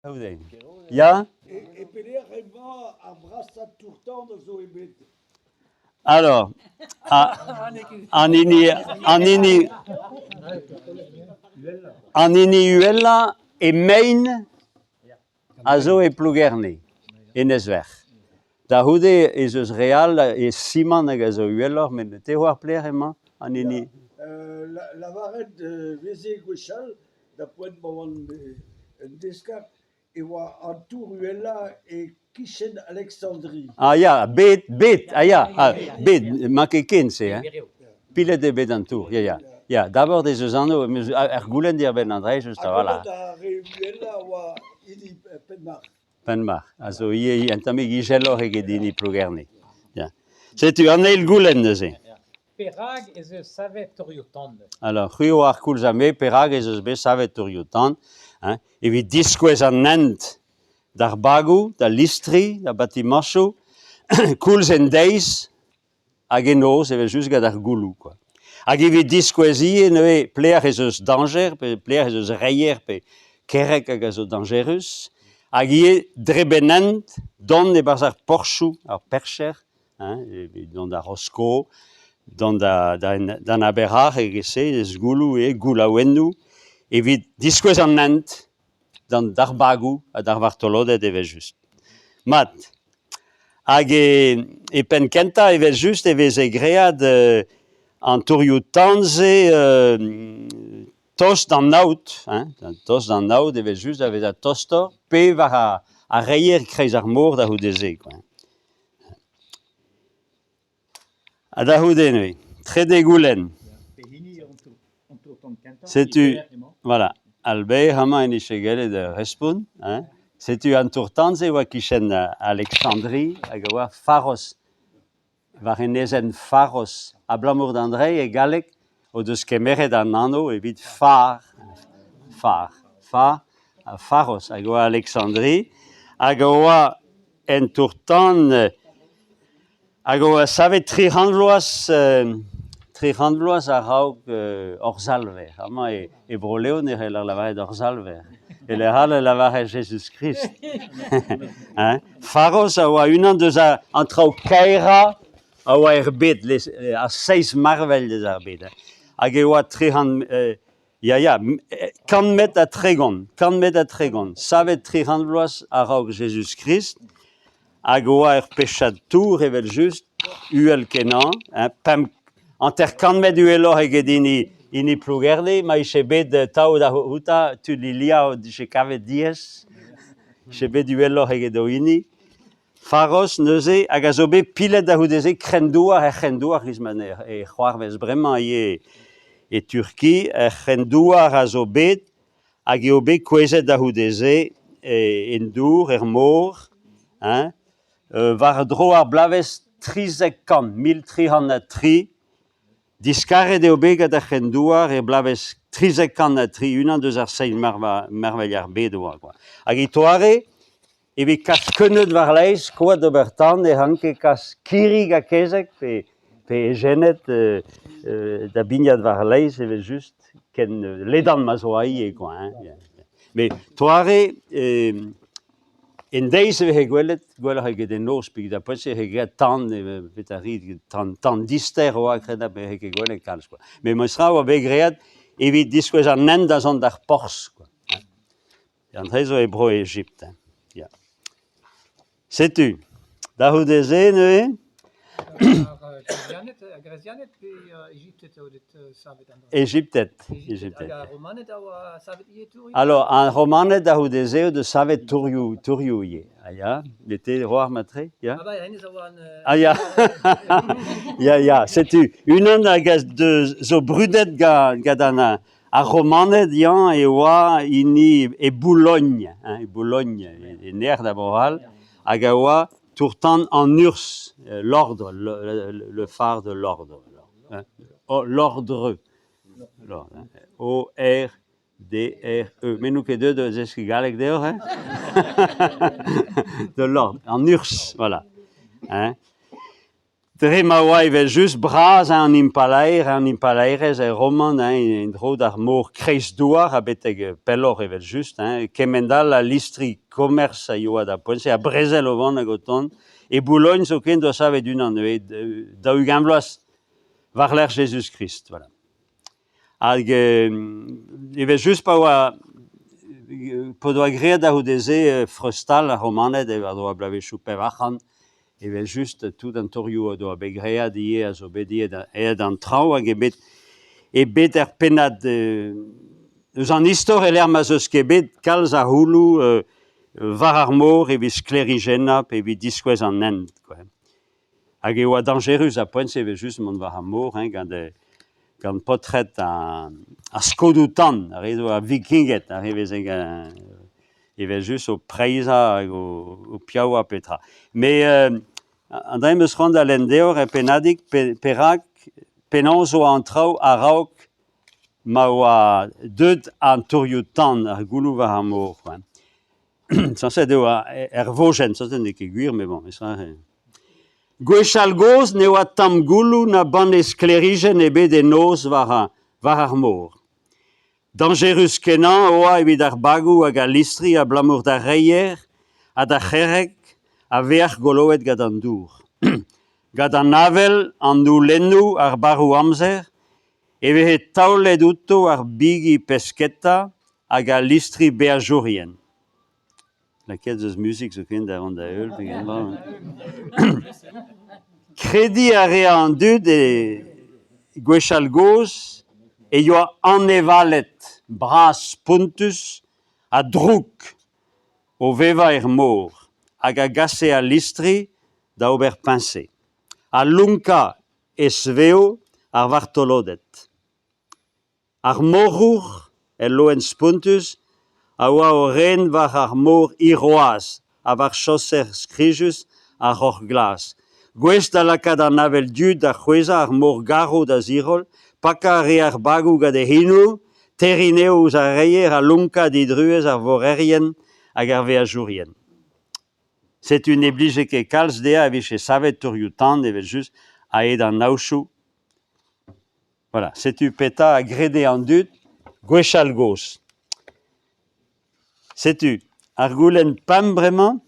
Ya? E pelec'h emañ ar brasañ tour-tan a zo ebet? Alors, an hini, an hini, an hini uhelañ e mein a zo e Plougerne, Enez-Werc'h. Da c'houde ez eus re all e simant hag a zo uheloc'h, met te 'oar pelec'h emañ an hini? Lavaret veze gwechall da poent ma oan un deskard e oa an tour uhelañ e-kichen Aleksandri. Ah ya, bet, bet, ah ya, ah, bet, 'mañ ket ken se, hein. Pilet eo bet an tour, ya, ya. Ya, d'abord ez eus anv, er goulenn diwar-benn an dra just a-walc'h. Hag ar re uhelañ a oa hini Penmarc'h. Penmarc'h, a zo ivez un tammig izeloc'h eget hini Plougerne. Ya. Setu an eil goulenn neuze. Perak ez eus savet tourioù-tan? Alors, c'hwi oar koulz ha me perak ez eus bet savet tourioù-tan, hein, evit diskouez an hent d'ar bagoù, d'al listri, d'ar batimañsoù, koulz en deiz hag en noz evel-just gant ar gouloù kwa. Hag evit diskouez ivez neuze pelec'h ez eus dañjer, pe pelec'h ez eus reier pe kerreg hag a zo dañjerus, hag ivez dre benn hent dont e-barzh ar porzhioù, ar percher, hein, evit dont da Rosko, dont da, da, d'an Aber-Ac'h e-giz-se, eus gouloù eo, goulaouennoù, evit diskouez an hent d'an, d'ar bagoù ha d'ar vartoloded evel-just. Mat. Hag e, e penn-kentañ evel-just e veze graet euh, an tourioù-tan-se euh, tost d'an aod, hein, tost d'an aod evel-just da vezañ tostoc'h, pe war ar, ar reier kreiz ar mor da c'houde-se quoi. Ha da c'houde neuze, trede goulenn. Setu, voilà, Albert amañ en dije gellet respont. Hein. Setu an tour-tan-se e oa kichen Alexandrie hag a oa Pharos. War enezenn Pharos, abalamour d'an dra e galleg o deus kemeret an anv evit Phar, Phar, Pha ha Pharos hag a oa Alexandrie hag a oa en tour-tan hag a oa savet 300 vloaz 300 vloaz a-raok Hor Salver. Amañ e Bro-Leon e c'heller lavaret Hor Salver. E lec'h all e lavarer Jezuz-Krist. Hein? Pharos a oa unan deus an traoù kaerañ a oa er bed, ar seizh marvel deus ar bed. Hag e oa 300, ya, ya, 100 metr ha 30, 100 metr ha 30, savet 300 vloaz a-raok Jezuz-Krist, hag oa ur pechad tour evel-just, uhel-kenañ, hein, pemp 50 metr uheloc'h eget hini hini Plougerne, ma vije bet tav da outañ, tud Lilia o dije kavet diaes, vije bet uheloc'h eget o hini. Pharos neuze, hag a zo bet pilet da c'houde-se krenn-douar er c'hrenn-douar, giz ma e c'hoarvez bremañ ivez e Turki, er c'hrenn-douar a zo bet hag eo bet kouezhet da c'houde-se en dour, er mor, hein, war-dro ar bloavezh 1300, 1303. Diskaret eo bet gant ar c'hren-douar er bloavezh 1303, deus ar seizh marvailh ar bed oa kwa. Hag e toare, evit kas keuneud war-laez, koad d'ober tan, e ranke kas kirri ha kezeg pe, pe ejened da bignat war-laez evel-just, ken ledan ma 'z oa ivez kwa hein. Met toare, En deiz e veze gwelet gwelloc'h eget en noz peogwir da poent-se e veze graet tan petra rit tan tan dister e oa kredabl ne veze ket gwelet kalz kwa. Met memestra e oa bet graet evit diskouez an hent da zont d'ar porzh kwa. An dra zo e Bro-Ejipt hein, ya. Setu, da c'houde-se neuze Ar Gresianed, Gresianed pe Ejipted eo bet savet an dra? Ejipted, Ejipted. Hag ar Romaned a oa savet ivez tourioù? Alors, ar Romaned a-c'houde se o deus savet tourioù, tourioù ivez. Ah ya, bete roar matre, ya? Ah bah, hennezh a oa an... Ah ya, ya, ya, setu unan hag a zo brudet gant an ar Romaned yañ e oa hini e Boulogne, hein, e Boulogne, e nec'h da Bro-C'hall, hag a oa tour-tan an urzh, l'ordre, le phare de l'ordre. L'ordre. O-R-D-R-E. Me n'on ket deuet da zeskiñ galleg deoc'h, hein? De l'ordre, an urzh, voilà. Hein. Dre ma oa evel-just bras an impalaer, an impalaerez er roman hein, en-dro d'ar mor kreizdouar ha betek pelloc'h evel-just hein, kement-all a listri komers a yoa da poent-se, ha brezel o vont hag o tont. E Boulogne zoken doa savet unan ivez, 40 vloaz war-lerc'h Jezuz-Krist. Voilà. Hag evel-just pa oa p'o doa graet a-c'houde-se freuzstal ar Romaned war-dro ar bloavezhioù 400 evel-just tout an torioù o doa bet graet ivez a zo bet aet d'an traoñ hag eo bet eo bet er pennad eus an istor e-lec'h ma'z eus ket bet kalz a c'houloù war ar mor evit sklêrijennañ pe evit diskouez an hent kwa. Hag e oa dañjerus ar poent-se evel-just mont war ar mor hein, gant gant paotred ar skodoù-tan, ar re zo ar vikinged, ar re veze evel-just o preizhañ hag o piaouañ petra. Met an dra em eus c'hoant da lenn deoc'h er pennadig perak, penaos oa an traoù a-raok ma oa deuet an tourioù-tan, ar gouloù war ar mor. Sañset eo er vojenn, sañset n'eo ket gwir, met bon, Gwechall-gozh ne oa tamm gouloù na banne sklêrijenn ebet en noz war ar mor. Dañjerus-kenañ e oa evit ar bagoù hag al listri abalamour d'ar reier ha d'ar c'herreg a-vec'h goloet gant an dour. Gant an avel, an houlennoù, ar barroù-amzer e veze taolet outo ar bigi pesketa hag al listri beajourien. Lakaet eus muzik zoken da vont da heul Krediñ a rea an dud e gwechall-gozh e yoa anevaled bras-spontus ha drouk o vevañ er mor hag a gase al listri da ober peñse ha lonkañ ez-vev ar vartoloded. Ar morhouc'h, el loen spontus, a oa o ren war ar mor Hirwazh ha war chaoser skrijus ar Roc'h Glas, gouest da lakaat an avel du da c'hwezhañ ar mor garv da ziroll, pakañ a rae ar bagoù gant e c'henoù, terriñ anezho ouzh ar reier ha lonkañ didruez ar voraerien hag ar veajourien. Setu ne blije ket kalz dezhañ e vije savet tourioù-tan evel-just a-hed an aochoù. Voilà, setu petra a grede an dud gwechall-gozh. Setu ar goulenn pemp bremañ.